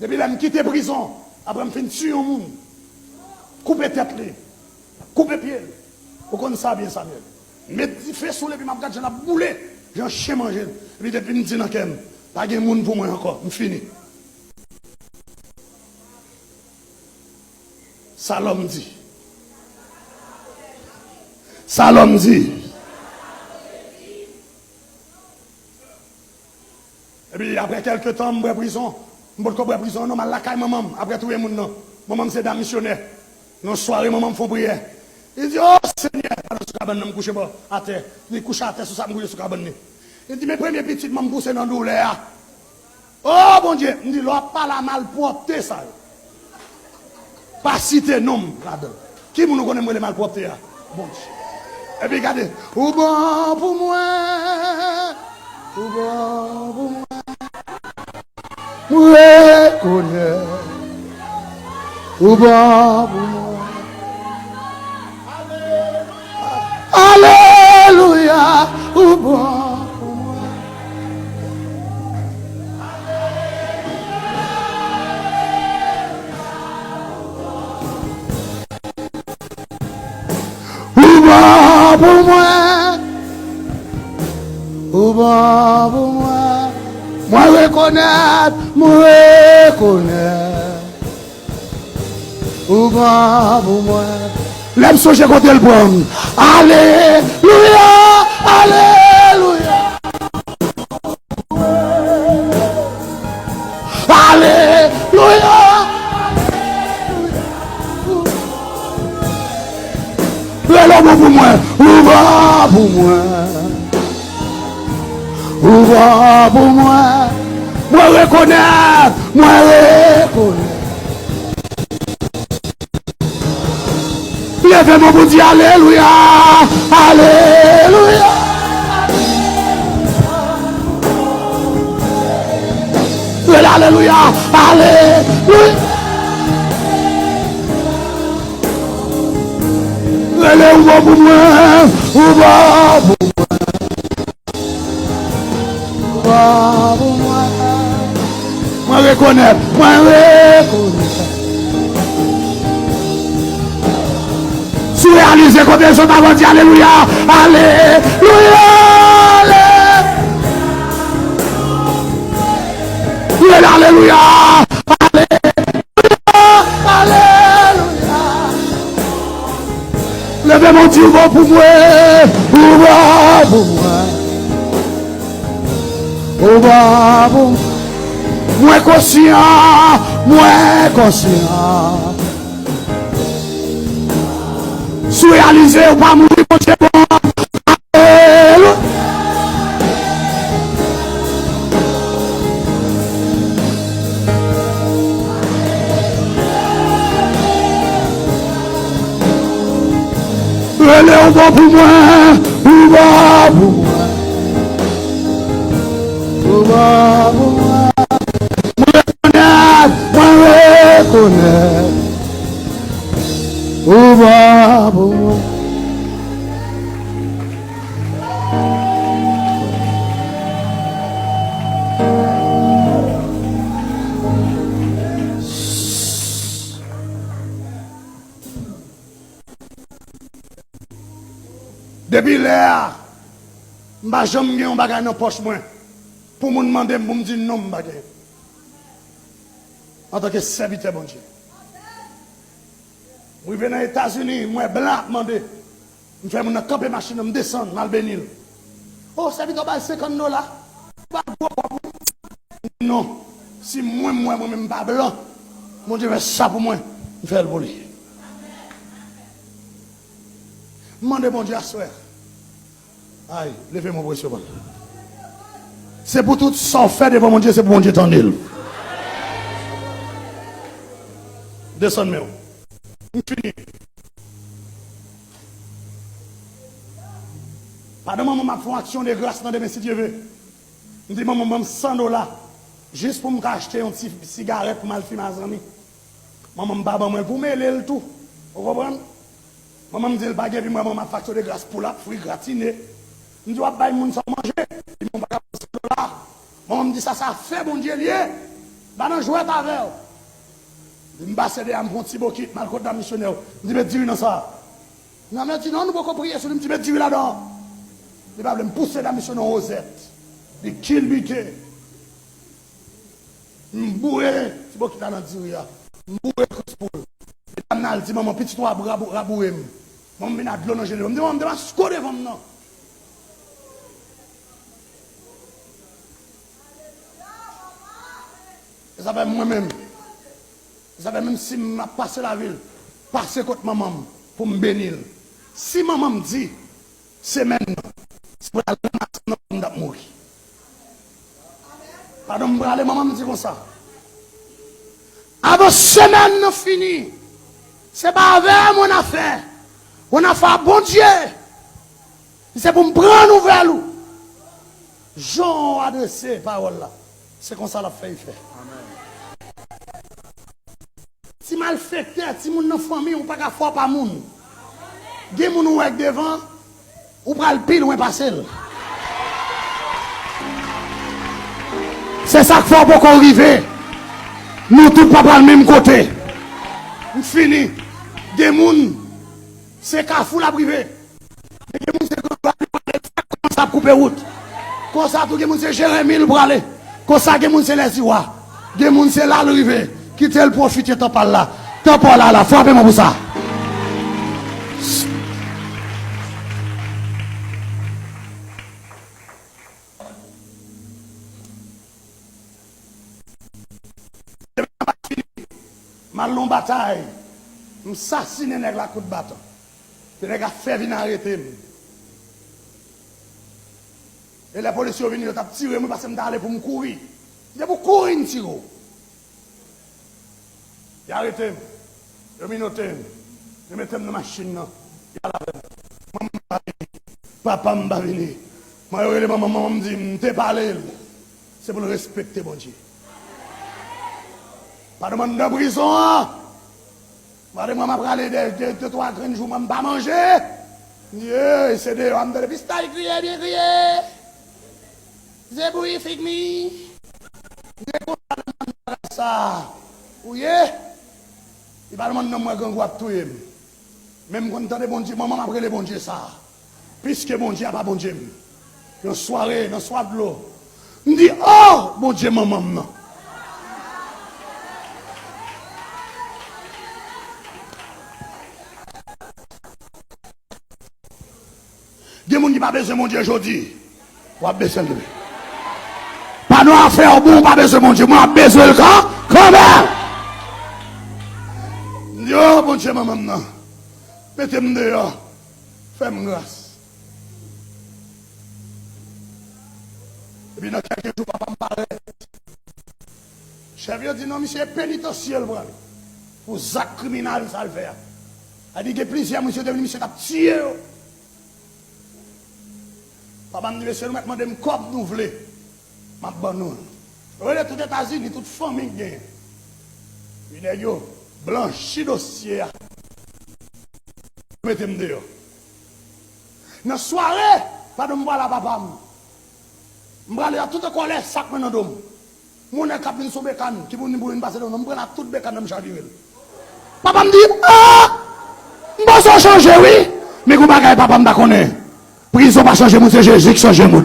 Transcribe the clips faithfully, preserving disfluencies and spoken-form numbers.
Depi lè m kite prizon, apre m fin tiye yon moun, koupe tèt li, koupe pye l. Ou konn sa byen, Samuel. Met dife sou l epi m ap gad jan l ap boule, jan chen manje l. Epi depi m di nan kè m, pa gen moun pou mwen ankò, m fini. Sa lòm di. Sa lòm di. Epi apre kèlke tan, m bwè prizon. M potko bwè prizon an non, m al lakay manman m apre touye moun nan. Manman m se dam misyonè. Nan sware, manman m fè yon priyè. Li di, "O Senyè," pandan sou kabann nan, m kouche bò atè. Li kouche atè sou sa, m kouche sou kabann li. Li di, "Men premye pitit mwen m pouse nan doulè a." O Bondye, m di, lè w ap pale a malpwòpte sa yo, pa site non m ladan l. Ki moun ou konnen m rele malpwòpte a? Bondye. Epi gade, ou bon pou mwen, ou bon pou mwen. M rekonèt ou bon pou mwen. Alelouya, ou bon pou mwen. Ou bon pou mwen. Ou bon pou mwen. Mwen rekonèt, mwen rekonèt. Ou bon pou mwen. Lè m sonje kote l pran m. Alelouya, alelouya. Alelouya. Rele w bon pou mwen. Ou bon pou mwen. Ou bon pou mwen. Mwen rekonèt. Mwen rekonèt. Leve men w pou di alelouya, alelouya. Rele alelouya, alelouya. Rele ou bon pou mwen, ou bon pou mwen. Ou bon pou mwen. Mwen rekonèt, mwen rekonèt. Si w reyalize kote l sot avan, di alelouya, alelouya, ale. Rele alelouya, alelouya, alelouya. Leve men w di ou bon pou mwen, ou bon pou mwen. Ou bon pou mwen. Mwen konsyan, mwen konsyan. Si w reyalize ou pa mouri, Bondye bon. Alelouya. Rele ou bon pou mwen, ou bon pou mwen. Ou bon pou mwen. Mwen rekonèt, mwen rekonèt. Ou bon pou mwen. Depi lè a, m pa janm gen yon bagay nan pòch mwen pou moun mande m pou m di non, m pa gen. Antanke sèvitè Bondye, m rive nan Etazini, m wè blan ap mande. M fè moun nan kanpe machin nan, m desann, m al beni l. O, sèvitè w ba l senkant dola. Ou ba l gwo kòb ou. Non. Si mwen, m wè mwen menm m pa blan, Bondye fè sa pou mwen, m fè l pou li. M mande Bondye aswè. Ay, leve men w pou resevwa l. Se pou tout sa w fè devan Bondye, se pou Bondye tande l. Desann men w. M fini. Pandan manman m ap fè yon aksyon de gras nan demen, si Dye ve, m di manman m ban m san dola jis pou m ka achte yon ti sigarèt pou m al fimen a zanmi. Manman m pa ban mwen l pou m rele l tou. Ou konprann? Manman m di l pa gen, epi m wè manman m ap fè aksyon de gras, poul ap fri, gratine. M di, w ap bay moun sa w manje? Li di, m pa ka pran san dola. Manman m di, sa, sa afè Bondye l ye. M pa nan jwèt avè w. M pase dèyè, m pran ti bokit, m al kot dam misyonè yo. M di, "Met diri nan sa." Dam nan di, "Non, nou poko priye sou li." M di, "Met diri ladan." Li pa vle, m pouse dam misyonè yon wozèt. Li kilbite. M boure ti bokit la nan diri a. M boure kris pou l. Medam nan al di manman, "Pitit ou a rabou-, raboure m." Manman vin ak dlo nan je li. M di, "Manman, m te pa sko devan m nan." E sa fè mwen menm. E sa fè menm si m ap pase lavil, pase kot manman m pou m beni l. Si manman m di, semèn nan, se pou l al ranmase nan kò m, m t ap mouri. Pandan m prale, manman m di konsa, "Avan semèn nan fini, se pa avè m w nan afè, w nan afè a Bondye. Se pou m pran nouvèl ou." Jan w adrese pawòl la, se konsa l ap fè efè. Ti malfektè, timoun nan fanmi w pa ka fè w pa moun. Gen moun ou wè k devan, ou pral pi lwen pase l. Se sa k fè w poko rive. Nou tout pa pral menm kote. M fini. Gen moun, se Kafou l ap rive. Gen moun se Gran Vale, li prale, sa kòmanse ap koupe wout. Konsa tou, gen moun se Jeremi l prale. Konsa, gen moun se Lèziwa. Gen moun se la l rive. Kite l pwofite tan pa l la. Tan pa w la la, frape mwen pou sa. M al nan batay, m sasinen nèg la kout baton. Se nèg la fè vin arete m. E lè polis yo vini, yo t ap tire m, wi, paske m t ale pou m kouri. Se pou kouri m tire w. Yo arete m. Yo minote m. Yo mete m nan machin nan. Yo al avè m. Manman m pa vini. Papa m pa vini. Mwen yo rele manman m, manman m di m te pale l. Se pou l respekte Bondye. Pa nan anndan prizon an. Mande mwen, m ap rale de, de, de twa grenn jou, mwen m pa manje. Ye, se deyò a m tande pistay kriye, byen kriye. Ze bouyi fig mi. M te kontan nan bagay sa. Ou ye? Li pa nan mwen non, mwen grangou ap touye m. Men m konn tande Bondye, manman m ap rele Bondye sa. Piske Bondye a pa Bondye m. Yon sware, nan swa dlo, m di, "Oh, Bondye manman m nan." Gen moun ki pa bezwen Bondye jodi. W ap bezwen l demen. Pa nan afè w bon, w pa bezwen Bondye. Mwen ap bezwen l kan, kanmenm. M di, "Oh, Bondye manman m nan. Mete m deyò. Fè m gras." Epi nan kèlke jou, papa m parèt. Chèf yo di, "Non, misye penitansye l prale. Pou zak kriminèl sa l fè a." A di, gen plizyè moun, si yo te vini, misye t ap tiye yo. Papa m di, "Mesye, nou mèt mande m kòb nou vle. M ap ban nou l." Yo rele tout Etazini, tout fanmi k genyen. Epi nèg yo blanchi dosye a. Yo mete m deyò. Nan sware, pandan m prale a papa m, m prale a tout an kòlè, sak mwen nan do m. Moun nèg k ap vin sou bekàn, ki pou vin, pou vin pase devan, m pran ak tout bekàn nan, m chavire l. Papa m di, "Ah! M panse w chanje, wi." Men gon bagay papa m pa konnen. Prizon pa chanje moun, se Jezi k chanje moun.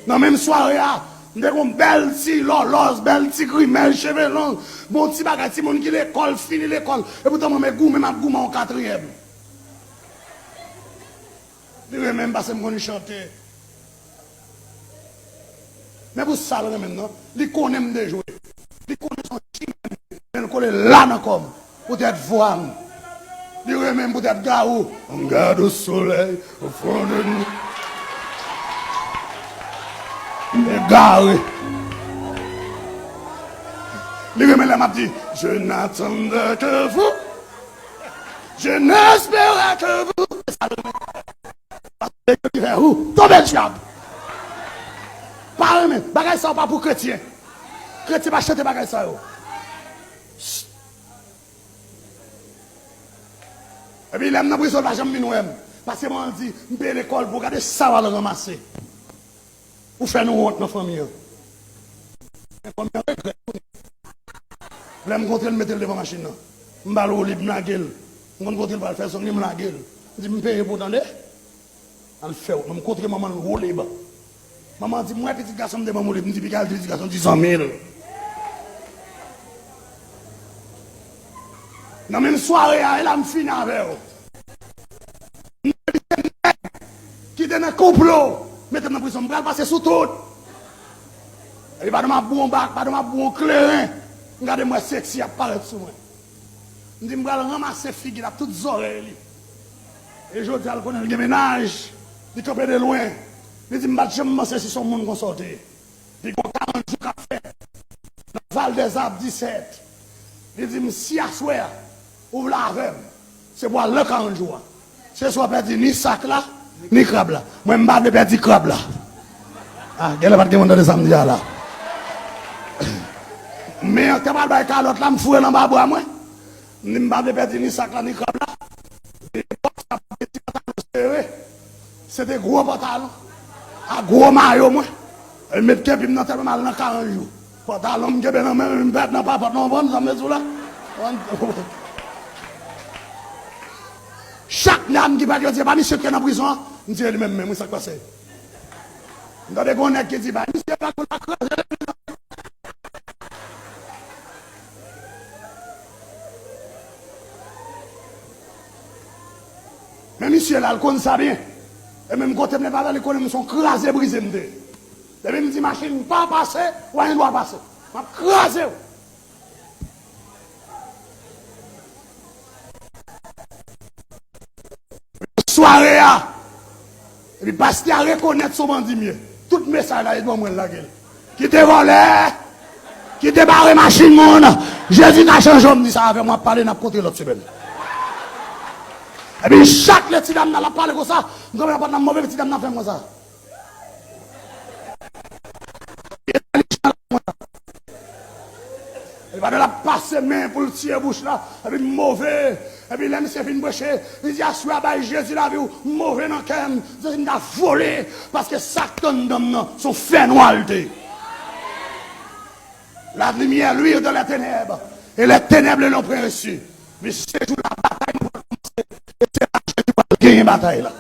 Nan menm sware a, m te gon bèl ti lòlòz, bèl ti grimèl, cheve long, bon ti bagay, timoun ki lekòl, fini lekòl. Epoutan mwen, men goumen, m ap goumen yon katriyèm. Li renmen m paske m konn chante. Men pou sa l renmen m nan, li konnen m dejwe. Li konnen se yon chimè m ye, men l kole la nan kò m poutèt vwa m. Li renmen m poutèt Garou. On garde au soleil, au fond de nous. Egare. Li renmen lè m ap di, "Je n'attendais que vous. Je n'espérais que vous." Se sa l renmen. Paske yo ki fè ou tonbe dyab. Pa renmen. Bagay sa yo pa pou kretyen. Kretyen pa chante bagay sa yo. Epi lè m nan prizon, l pa janm vin wè m. Paske manman l di, "M peye lekòl pou w, gade sa w al ranmase." Ou fè nou wont nan fanmi an. Men fanmi an regrèt kounye a. Lè m kontre l, m mete l devan machin nan. M ba l woulib, m lage l. M konn kote l pral fè zong li, m lage l. M di, "M peye pou w tande." Al fè wout. M kontre manman l woulib. Manman an di, "M wè pitit gason m te ban m woulib." M di, "Piga l di pitit gason di san mil." Nan menm sware a, e la m fini avè w. Ki te nan konplo, mete m nan prizon, m pral pase sou tout. Epi pandan m ap bwon bak, pandan m ap bwon kleren, m gade m wè seksi ap parèt sou mwen. M di m pral ranmase figi l ak tout zòrèy li. E jodi a l konnen l gen mennaj, li kanpe de lwen. Li di m pa t janm panse si se yon moun konsa w te ye. Li gon karant jou k ap fèt nan Val dè Zab disèt. Li di m, "Si aswè a, ou vle avè m, se pou al nan karant jou a. Se swa pèdi ni sak la, ni krab la." Mwen, m pa vle pèdi krab la. Ah, genlè pa t gen moun tande sa m di a la. Men an te pral bay kalòt la, m foure l anba bra mwen. M di, "M pa vle pèdi ni sak la, ni krab la." E pòch la pa t gen ti pantalon sere. Se te gwo pantalon ak gwo mayo mwen. E met kenpi m nan tèt mwen, m al nan karant jou. Pantalon m kenbe nan men m, m pèt nan papòt, nou konprann sa m vle di w la? Chak dam ki pèt, yo di, "E pa misye ki te nan prizon an?" M di, "E li menm menm, wi, sa k pase?" M tande gon nèg ki di, "Bay misye la, pou l pa kraze legliz nan." Men misye la, l konn sa byen. E menm kote m leve avè l, li konnen m se yon kraze brize m te ye. Depi m di machin pa pase, w a gen dwa pase. M ap kraze w. Sware a. Epi pastè a rekonèt se yon bandi m ye. Tout mesaj la, e dwòl mwen l lage l. Kite vòlè. Kite bare machin moun. Jezi ka chanje w, m di sa avè w, m ap pale, n ap kontre lòt semèn. Epi chak lè ti dam nan l ap pale konsa, m kanpe nan pòt la, m move, ti dam nan fè m konsa. Li pa dwe l ap pase men pou l tiye bouch la, epi move. Epi lè misye fin preche, li di, "Aswè a, bay Jezi lavi w." Move nan kè m, se si m ta vole, paske sa k tann dam nan, se yon fènwa l te ye. La lumière luit dans les ténèbres, et les ténèbres l'ont pris reçu. Men se jou la batay mwen pral kòmanse, e se la Jezi pral genyen batay la.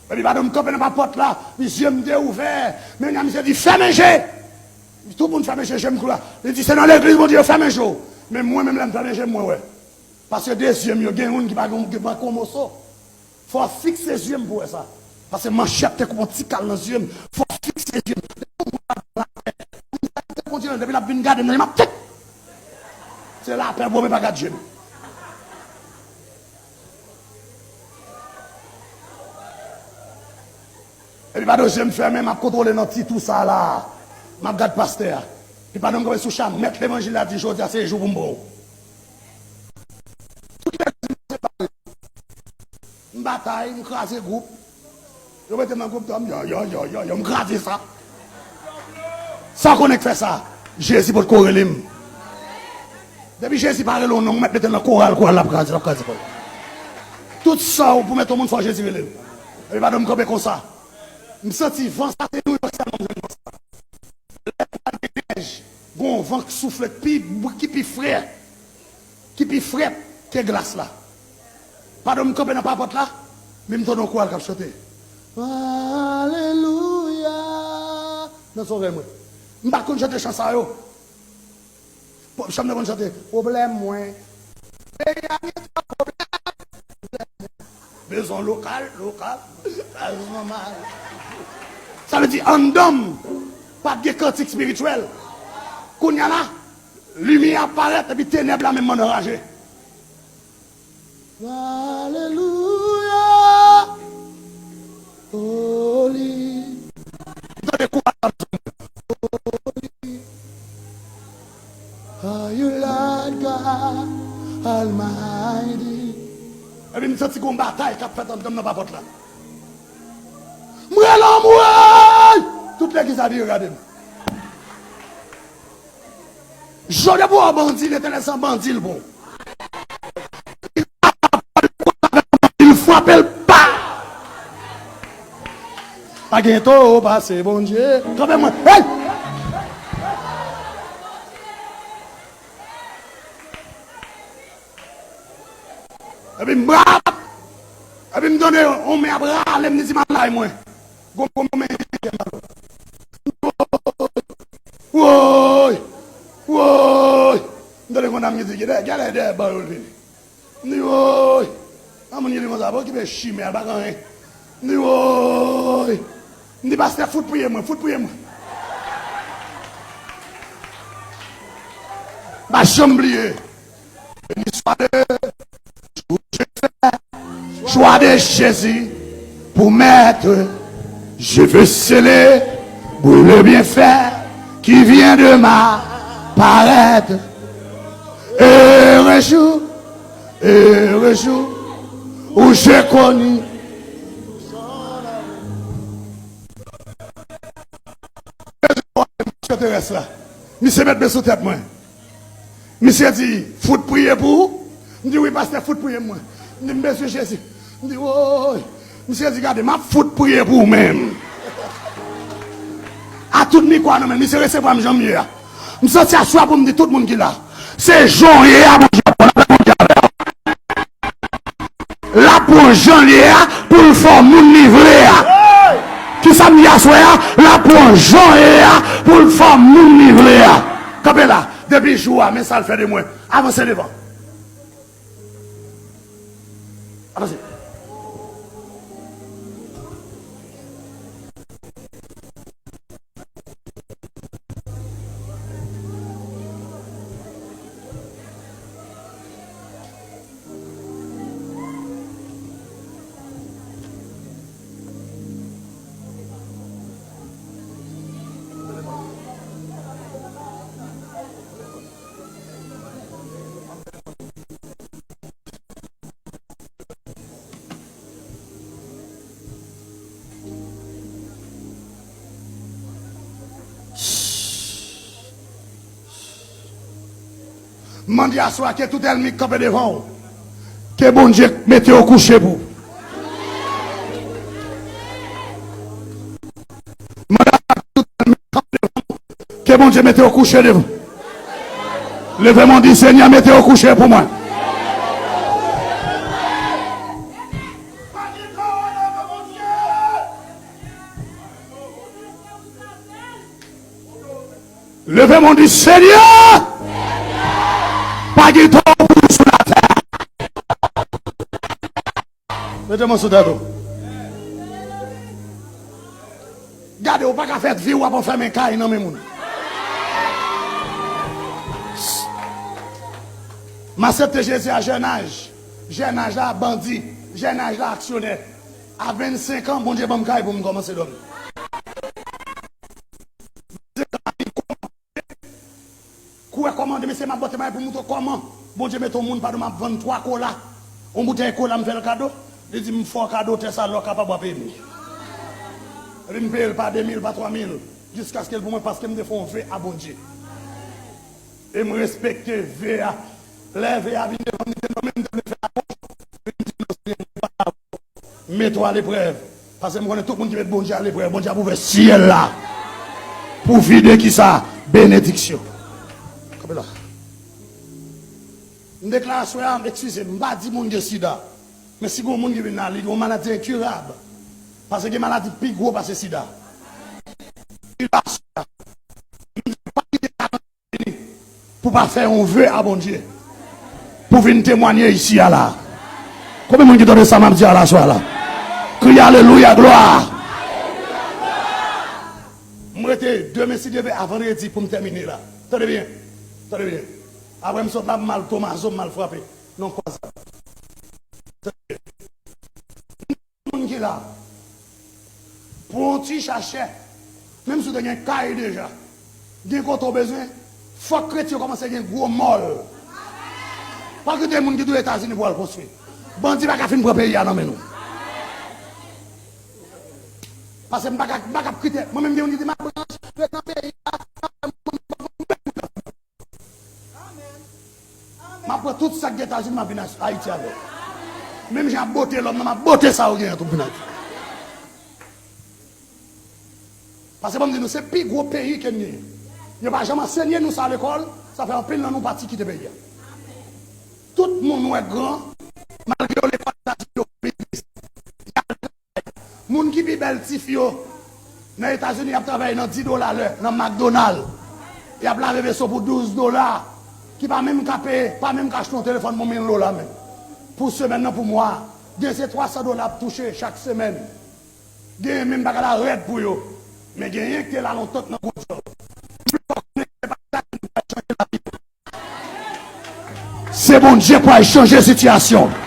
Epi pandan m kanpe nan papòt la, zye m te ouvè. Men kounye a misye di, "Fèmen je!" Tout moun fèmen je, je m kou la. Li di, "Se nan legliz Bondye yo fèmen je w." Men mwen menm, lè m fèmen je m, mwen wè. Paske de zye m yo, gen youn ki pa gen, ki pa gen yon moso. Fò w fikse zye m pou wè sa. Paske manchèt te koupe yon ti kal nan zye m. Fò w fikse zye m. Depi l ap vin gade m nan, m ap tek. Se lapè pou mwen pa gad je m. Epi pandan je m fèmen, m ap kontwole nan ti tou sa la. M ap gad pastè a. Epi pandan m kanpe sou cha, mèt levanjil la di, "Jodi a se jou pou m pran w." Tout legliz mwen separe. M batay, m kraze gwoup. Yo mete m nan gwoup dòm, yo, yo, yo, yo, yo, m kraze sa. Sa w konnen k fè sa? Jezi potko rele m. Depi Jezi pa rele w non, ou mèt mete l nan koral, koral la ap kraze, l ap kraze kò l. Tout sa w pou mete yon moun, fò Jezi rele l. Epi pandan m kanpe konsa, m santi van sa se nou yo sèlman m jwenn van sa. Lè pral gen nèj, gon van k soufle k pi, ki pi frè, ki pi frèt ke glas la. Pandan m kanpe nan papòt la, men m tande yon koral k ap chante. Alelouya. Nan zòrèy mwen. M pa konn chante chan sa yo. Po-, chan m te konn chante, pwoblèm mwen. Peyi a gen twòp pwoblèm. Bezwen lokal, lokal. Bezwen mal. Sa vle di, anndan m, pa t gen kantik espirityèl. Kounye a la, limyè ap parèt, epi tenèb la menm anraje. Alelouya. Oli. M tande kou a. Oli. Are you Lord God Almighty? Epi m santi gon batay k ap fèt anndan m nan papòt la. M rele anmwey! Tout legliz la vire gade m. Jodi pou w bandi, Letènèl se yon bandi l pou w. Li frape l pa. Pa gen towo pase Bondye. Kanpe mwen. Hey! Epi m brap. Epi m tande yon men ap rale m, li di m al lay mwen. Gon, gon men. Woy! Woy! M tande yon dam ki di, gade, gade dèyè ban yo l vini. M di, woy! Yon moun ki di konsa, pa okipe chimè a, l pa gen anyen. M di, woy! M di, pastè, fout priye mwen, fout priye mwen. M pa janm bliye. Béni soit le jour où je fais joie de Jésus pour maître. Je veux célébrer le bienfait qui vient de m'apparaître. Heureux jour, heureux jour où je connus. Misye te rès la. Misye met men sou tèt mwen. Misye di, fout priye pou ou? M di, wi, pastè, fout priye mwen. M di, m bezwen Jezi. M di, woy. Misye di, gade, m ap fout priye pou ou menm. A tout mikwo a nan men l, misye resevwa m jan m ye a. M santi aswè a pou m di tout moun ki la, se jan w ye a, Bondye ap pran, Bondye avè w. L ap pran jan l ye a pou l fè w moun li vle a. Kisa m di aswè a? L ap pran jan l ye a pou l fè w moun li vle a. Kanpe la, depi jou a, men sa l fè de mwen. Avanse devan. Avanse. Mande aswè a ke tout ènmi k kanpe devan w, ke Bondye mete yo kouche pou. Mande aswè a ke tout ènmi k kanpe devan w, ke Bondye mete yo kouche devan. Leve men w, di, Senyè, mete yo kouche pou mwen. Leve men w, di, Senyè, pa gen towo pou ou sou latè. Mete men w sou tèt ou. Gade, ou pa ka fè vi w ap anfèmen kay nan men moun. M aksepte Jezi a jèn aj. Jèn aj la, bandi. Jèn aj la, aksyonè. A vennsenk an, Bondye ban m kay pou m kòmanse dòmi. Kouwè kòmande, mesye, m ap bòte bagay pou m montre w kòman Bondye mete yon moun, padon, m ap vann twa kola. Yon boutèy kola m fè l kado. Li di m fè w kado tè sa lè w kapab w a peye m li. Epi m peye l pa de mil, pa twa mil, jiskaske l pou mwen, paske m te fè yon ve a Bondye. E m respekte ve a. Lè ve a vin devan m, li te nonmen m, m te vle fè apòch. Li di non, Senyè, m pa mete w aleprèv. Paske m konnen tout moun ki met Bondye aleprèv, Bondye ap ouvè syèl la pou vide kisa? Benediksyon. Kanpe la. M deklare aswè a, eskize m, m pa di moun gen sida. Men si gen yon moun ki vin la, li gen yon maladi enkirab. Paske gen maladi pi gwo pase sida. Sida aswè a. M di pa kite vini pou pa fè yon ve a Bondye, pou vin temwanye isi a la. Konbyen moun ki tande sa m ap di a la swa la? Kriye alelouya, glwa! M rete demen, si Dye vle, a vandredi pou m tèmine la. Tande byen. Tande byen. Apre m sot la, m al Tomazo, m al frape nan Kwazad. Moun ki la, pran yon ti chachè, menm si w te gen kay deja, gen kote w bezwen, fòk kretyen yo kòmanse gen gwo mòl. Pa kite moun ki tou Etazini pou al konstwi. Bandi pa ka fin pran peyi a nan men nou. Paske m pa ka, m pa ka kite, mwen menm gen moun ki di m ap branche nan peyi a. M ap pran tout sa k gen Etazini, m ap vin Ayiti avè l. Menm jan ap bote lòm nan, m ap bote sa yo genyen tou vin Ayiti. Paske ban m di nou, se pi gwo peyi ke n genyen. Yo pa janm ansenye nou sa lekòl, sa fè anpil nan nou pati kite peyi a. Tout moun w wè gran, malgre yo lekòl Etazini, yo biznis. Moun ki pi bèl tifi yo nan Etazini ap travay nan dis dola lè nan McDonald. Y ap lave veso pou douz dola, ki pa menm ka peye, pa menm ka achte yon telefòn pou mil dola menm. Pou semèn nan, pou mwa, gen se twa san dola ap touche chak semèn. Gen menm bagay la rèd pou yo. Men genyen ki te la lontan nan gwo djòb. Se Bondye k pral chanje sitiyasyon.